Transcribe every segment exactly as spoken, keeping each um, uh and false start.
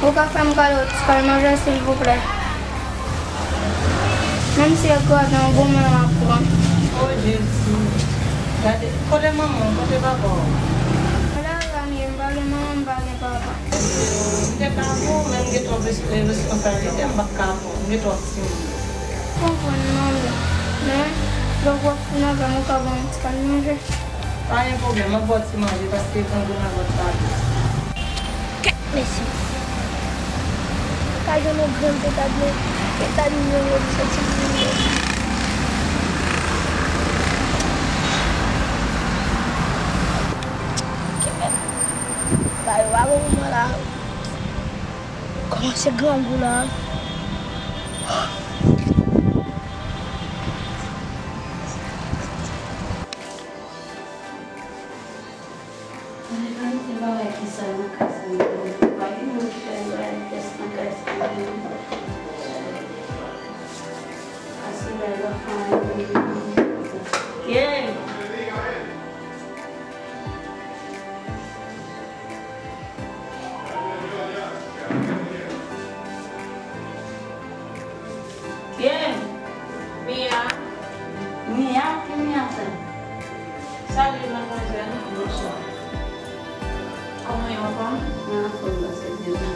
Ou ka fè m kado ti kal manje, silvouplè? Menm si e gwo adan, gwo men w ap pran. O Jezi. Gade, kote manman w, kote papa w? Ala rani, m pa gen manman, m pa gen papa. M te ka pou ou, men m gen twòp res-, responsablite, m p ap ka pou ou. M gen twòp timoun. Konprann, manmi. Men, lè w ap fin avè m, ou ka ban m ti kal manje. Pa gen pwoblèm, m ap ba w ti manje, paske grangou nan vant pa dous. Kèt mesye. Pa gen yon grenn peta dlo, peta nimewo li soti pou li. Kèt. Ba yo pa bon pou mwen la. Kòmanse grangou la. Mwen pa mete bagay ki sal nan kay sa yo. Pa gen moun ki fè bagay pès nan kay sa yo. Pase la, la fanm. Yeah. Kiyès? Mia. Mia? Ki Mia sa? Salut, mademoiselle. Bonsoir. Kòman yo, anfòm? Mwen anfòm, grasye Dye.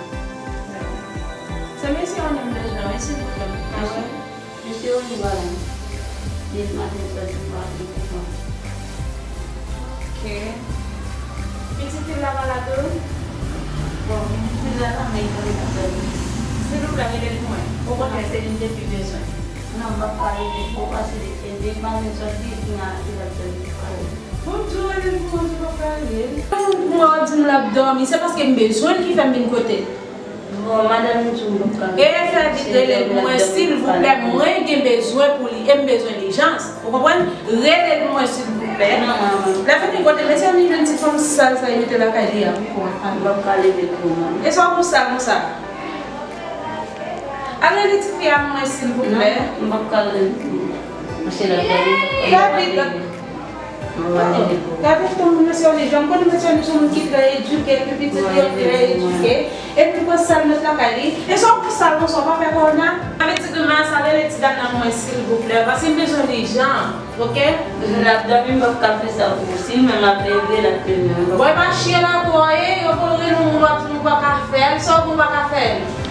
Se mesye Rony m bezwen, wi, silvouplè. Mesye Rony pa la. Depi maten sòti m pa vin pou mwen. Ok. Pitit fi la pa la tou? Bon, pitit fi la la, men li pa la tou. Silvouplè, rele l pou mwen. Okontrè, se li m te pi bezwen. Non, m p ap ka rele l pou ou, paske depi maten sòti, kounye a, li p ap dòmi. Pou m tou rele l pou mwen, tou p ap ka rele l. Pou mwen, w ap di m l ap dòmi, se paske m bezwen l ki fè m vin kote l. Bon, madanm, m di w m p ap ka. E fè vit rele l pou mwen, silvouplè, mwen gen bezwen pou li, e m bezwen lijans. Ou konprann? Rele l pou mwen, silvouplè. Non, manman. Lè fini kote, mesye, li jwenn ti fanm sal sa, li mete lakay li a, pou w ap pale. M p ap ka leve l pou ou, manman. E sa w pou sal konsa? Al rele ti fi a mwen, silvouplè. Non, m p ap ka rele l pou ou. Mesye la, m p ap ka rele l. Fè vit. Gade ton moun mesye Oni, jan m konnen mesye Oni se yon moun ki trè edike, ke pitit li yo trè edike, epi l pran sal met lakay li. E sa w pou sal konsa, w pa pè kòwona? Sa vle di demen sa, rele ti dam nan mwen, silvouplè, paske m bezwen li jan, oke? L ap dòmi, m p ap ka fè sa pou ou. Si l menm l ap leve, l ap leve, m p ap. Bon, e pa chyen la tou, e, yo pran rele yon moun, w ap di nou pa ka fè l, sa w pou pa ka fè l.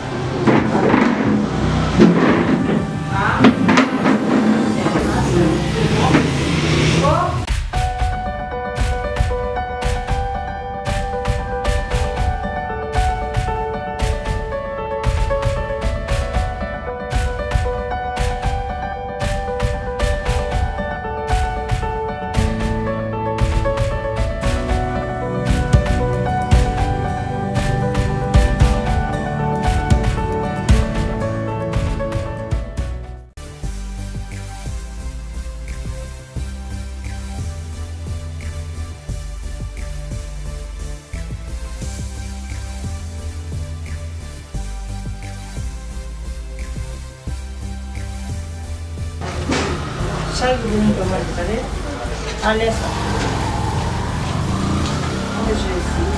Chak jou pou nou fè manje, tande? Anlè sa. O Jezi.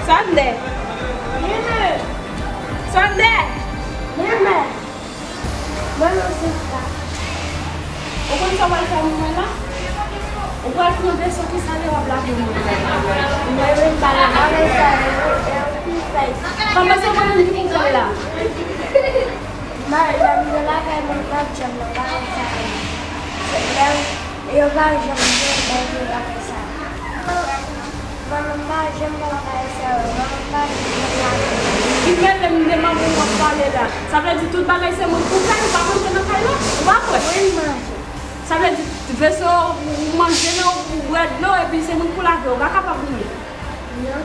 Sandè! Sandè! Mwen menm, sista. Ou konn sa w pral fè pou mwen la? Ou pral pran veso ki sale, w ap lave moun. Mwen menm pa nan bagay sa yo, e ou ki fè. Kòman se mwen menm ki pou fè l la? Madanm nan lakay mwen pa janm nan bagay sa yo. Se lè yo pa janm vle bay yo bagay sa yo. Manman m pa janm nan bagay sa yo. Manman m pa janm nan bagay sa yo. Ki mele m de manman w ap pale la? Sa vle di tout bagay se mwen pou fè, ou pa manje nan kay la? Ou pa kwè? Mwen manje. Sa vle di, veso, ou manje nan, ou bwè dlo, epi se mwen pou lave, ou pa kapab manje. Non.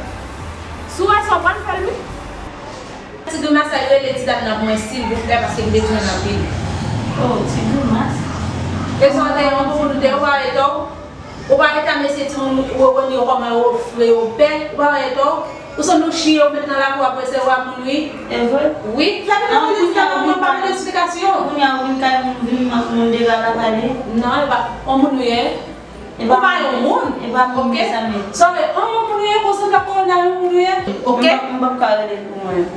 Si w wè sa, w pral fè l, wi. Ti grimas la, rele ti dam nan pou mwen, silvouplè, paske m bezwen l anpil. Oh, ti grimas. E sa w te yon moun, te yon pa eto. Ou pa rete a mesye timoun, ou, ou, ou, kòman yo fre, yo pè, ou pa wè to. Ou sanble w chire, ou met nan lakou, ap resevwa moun, wi. E vre? Wi, sa vin nan moun, sa vin nan moun, pa vin eksplikasyon. Kounye a, ou vin kay moun, vin nan moun deja la pale. Non, e pa, on moun ou ye. Ou pa yon moun. E pa moun sa, men. Sa vle, on moun ou ye, konsantre ak kòwona, yon moun ou ye. Ok? M p ap, m p ap ka rele l pou mwen.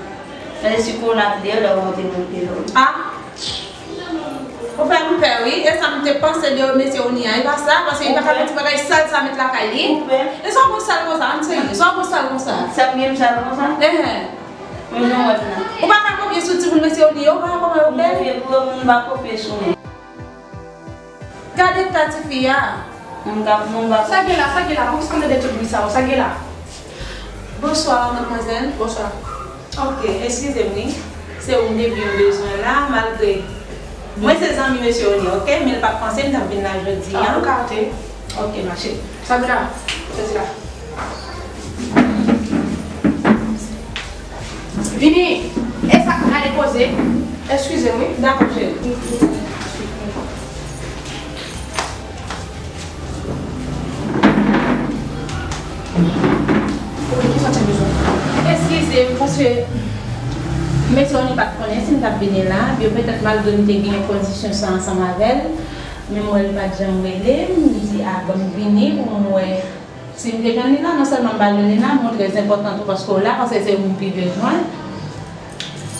Gade si kòwona te deyò, lè w te monte lò. Ah. Ou fè m pè, wi. E sa m te panse de mesye Oni a. E pa sa, paske li pa ka fè ti bagay sal sa met lakay li. Ou pè? E sa w bon sal konsa, ann serye. Sa w bon sal konsa. Sa m gen m sal konsa? Ehe. Men jan w wè m nan. Ou pa ka kopye sou timoun mesye Oni yo, ou pa ka kòman yo bèl. Mwen vye pou yo, moun pa kopye sou mwen. Gade ta tifi a. Mwen pa, mwen pa. Sa gen la, sa gen la, pou m sanble de tout bri sa yo, sa gen la. Bonswa, madmwazèl. Bonswa. Ok, eskize m, wi. Se ou m te byen bezwen la, malgre mwen se zanmi mesye Oni, ok? Men l pa t panse m t ap vin la jodi a. Ah, ou ka antre. Ok, ma chérie. Sabrina, sezi la. Vini. E sa, ale poze. Eskize m, wi. Dakò, cheri. Eskize m, paske mesye Oni pa t konnen si m t ap vini la. Yo petèt, malgre m te gen kondisyon sa ansanm avè l, men m wè l pa t janm rele m. M di, a, ban m vini pou m wè si m te jwenn li la. Non sèlman m pa jwenn li la, men w trè enpòtan tou paske w la, paske se ou m pi bezwen.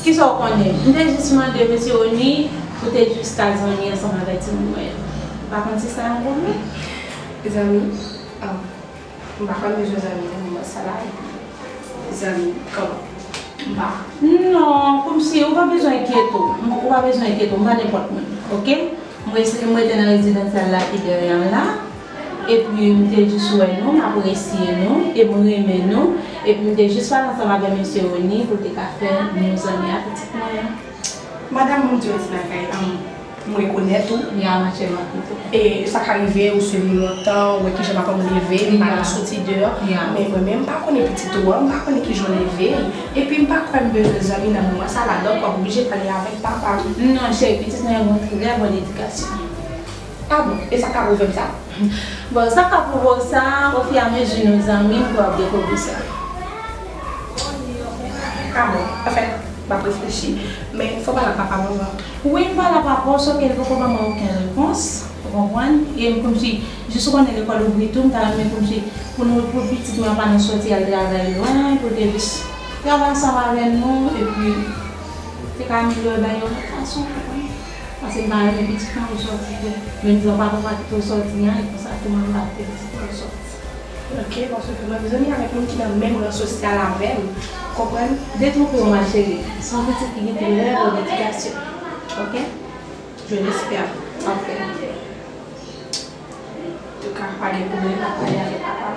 Kisa w konnen? M te jis mande mesye Oni pou te jis ka zanmi ansanm avèk timoun mwen yo. Ou pa konn si sa yon pwoblèm? Zanmi? Ah, m pa konn bezwen zanmi nan moman sa la, epi zanmi, kòman? M pa. Non, kòmsi ou pa bezwen enkyete w. Ou pa bezwen enkyete w, m pa nenpòt moun, ok? Mwen, mwen rete nan rezidansyèl la ki dèyè an la. Epi m te jis wè nou, m apresye nou, e m renmen nou. Epi m te jis pale ansanm avè mesye Oni pou l te ka fè nou zanmi a pitit mwen an. Madanm, bon Dye, ti bagay, m rekonèt ou. Ya, ma chère, ma petite. E sa ka rive, ou swiv nou lontan, ou wè kijan papa m leve, m pa nan soti deyò. Ya. Men mwen menm, m pa konnen pitit ou an, m pa konnen kijan w leve. Epi m pa kwè m bezwen zanmi nan moman sa la, donk w ap oblije pale avèk papa m. Non, cheri, pitit mwen an gon trè bon edikasyon. Ah bon? E sa k ta pwouve m sa? Bon, sa k ta pwouve w sa, ofiramezi nou zanmi, pou w ap dekouvri sa. Ah bon? Anfen, m ap reflechi. Men fò w pale ak papa m anvan. Wi, m pale ak papa w, sòf ke li poko ban mwen okenn repons. Ou konprann? E m kòmsi, jis ou konnen lekòl ouvri tou, m ta renmen kòmsi pou nou, pou pitit mwen an pa nan sòti al travay lwen, pou l te jis travay ansanm avè nou, epi te ka amelyore bagay yo yon lòt fason, ou konprann? Paske m pa renmen pitit mwen yo sòti vre. Menm jan papa pa kite w sòti an, e konsa tou mwen m pa kite pitit mwen yo sòti. Ok, paske mwen bezwen vin avèk moun ki nan menm ran sosyal avè m. Konprann? Detwoupe w, ma chérie. Se yon pitit ki gen trè bon edikasyon. Ok? Je l'espère. Ok. Antouka, pa gen pwoblèm, m ap pale avèk papa.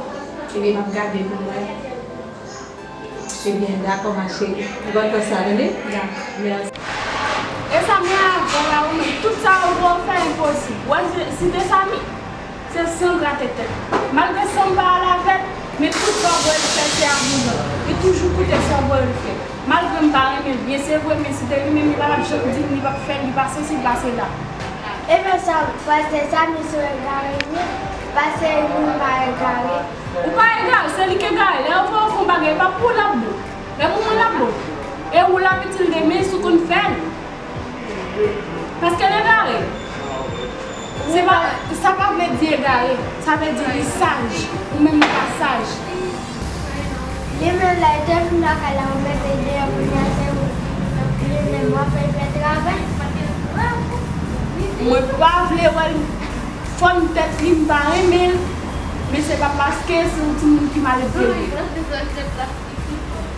Ebyen, m ap gade pou m wè. Ebyen, dakò, ma chérie. Bon tan sa, tande? Dakò. Mèsi. E sa mwen avè w la, ou menm, tout sa yo pou w fè enposib. Wè, si te sa, mi, se san grate tèt. Malgre san m pa al avè l, men tout bagay l fè se abondan. Li toujou koute sa bagay l fè. Malgre m pa renmen l byen, se vre, men si te li menm, li pa t ap janm di m, li p ap fè l, li pa sesi, li pa sela. Ebyen sa, pastè Samy se egare li ye, pastè Edwin pa egare. Ou pa egare, se li k egare. Lè yo voye w fè yon bagay, e pa pou w l ap bon. E pou mwen l ap bon. E ou l ap itil demen si w konn fè l. Paske l egare. Se pa, sa pa vle di egare. Sa vle di li saj. Ou menm ou pa saj. Li menm lè l te vin lakay la, ou mete l deyò, kounye a se ou. Li menm w ap fè l fè travay. Mwen pa vle wè l. Fòn tèt li, m pa renmen l, men se pa paske se yon timoun ki maledve li ye.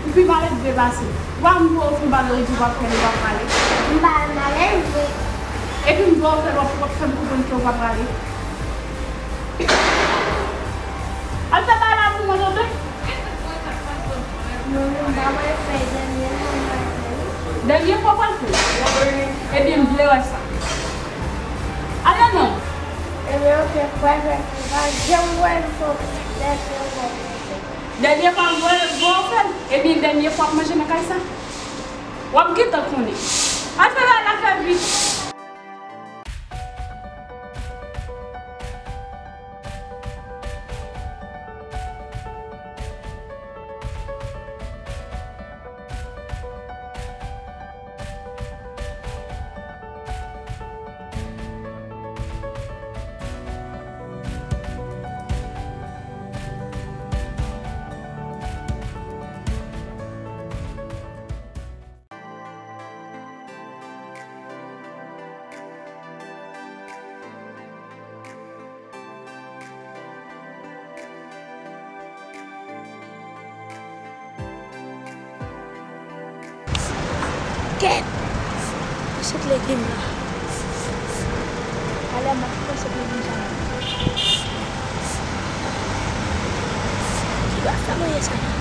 Ou pi maledve pase l. Ou pa m voye w fè yon bagay, ou di w p ap fè l, ou p ap prale. M pa maledve. Epi m voye w fè l, w ap, w ap fè m konprann ke ou p ap prale. Al fè bagay la pou mwen, tande? Non, non, m pa pral fè l, dènye fwa m pral fè l. Dènye fwa w pral fè l? Ebyen, m vle wè sa. Ale non. Ebyen, oke, m pral fè l. M pa janm wè l fè l dènye fwa. Dènye fwa m wè l, wè w fè l? Ebyen, dènye fwa w ap manje nan kay sa. W ap gentan konnen. Al fè bagay la, fè vit. Kèt! Mwen sot legim la. Talè m ap pran sot legim sa la. Ki bwa sa mwen ye sa la?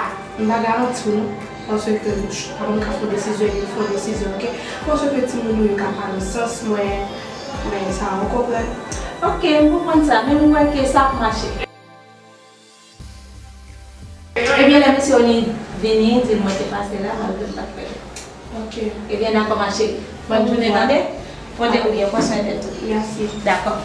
Ah, m pa garanti w non, paske m pa konn ka fè yon desizyon epi m fè yon desizyon, oke? Paske timoun ou yo ka pa nan sans mwen, men sa ou konprann. Oke, m konprann sa, men m kwè ke sa ap mache. Ebyen, lè mesye yo vini, di l mwen te pase la, malgre m pa t fè l. Oke. Ebyen, dakò, ma cheri. Bòn jounen, tande? Pote w byen, pran swen tèt ou. Mèsi. Dakò.